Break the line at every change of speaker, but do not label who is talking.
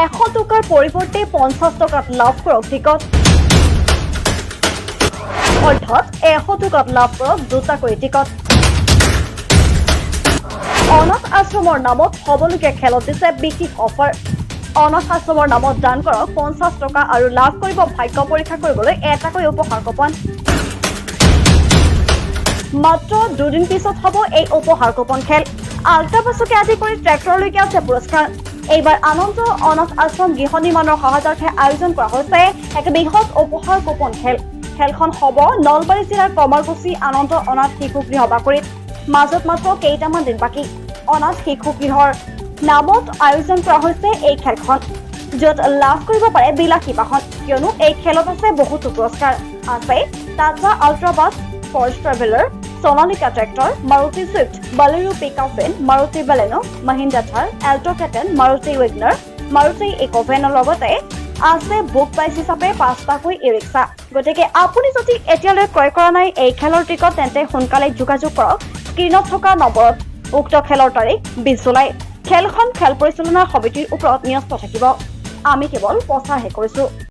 100 টকাৰ পৰিৱৰ্তে 50 টকাত লাভ কৰক টিকট। অৰ্থাৎ 100 টকাত লাভ কৰক দুটাকৈ টিকট। অনাথ আশ্ৰমৰ নামত হ'বলগীয়া খেলত দিছে বিশেষ অফাৰ। অনাথ আশ্ৰমৰ নামত দান কৰক 50 টকা আৰু লাভ কৰিব ভাগ্য পৰীক্ষা কৰিবলৈ এটাকৈ উপহাৰ কুপন। মাত্ৰ দুদিন পিছত হ'ব এই উপহাৰ কুপন খেল। আল্ট্ৰা বাছকে আদি কৰি ট্ৰেক্টৰলৈকে আছে পুৰস্কাৰ। এইবাৰ আনন্দ অনাথ আশ্ৰম গৃহ নিৰ্মাণৰ সহায়াৰ্থে আয়োজন কৰা হৈছে এক বৃহৎ উপহাৰ কুপন খেল। খেলখন হ'ব নলবাৰী জিলাৰ কমাৰকুছি আনন্দ অনাথ শিশু গৃহ বাকৰিত। মাজত মাত্ৰ কেইটামান দিন বাকী। অনাথ শিশু গৃহৰ নামত আয়োজন কৰা হৈছে এই খেলখন, য'ত লাভ কৰিব পাৰে বিলাসী বাহন। কিয়নো এই খেলত আছে বহুতো পুৰস্কাৰ। আছে Tata ultra bus, Ford traveller, Sonalika tractor, Maruti Swift, Bolero pick up van, Maruti Baleno, Mahindra Thar, Alto K ten, Maruti Wagon R, Maruti ইক'ভেনৰ লগতে আছে বুক প্ৰাইজ হিচাপে পাঁচটাকৈ ই ৰিক্সা। গতিকে আপুনি যদি এতিয়ালৈ ক্ৰয় কৰা নাই এই খেলৰ টিকট, তেন্তে সোনকালে যোগাযোগ কৰক স্ক্ৰীণত থকা নম্বৰত। উক্ত খেলৰ তাৰিখ 20 জুলাই। খেলখন খেল পৰিচালনা সমিতিৰ ওপৰত ন্যস্ত থাকিব। আমি কেৱল প্ৰচাৰহে কৰিছো।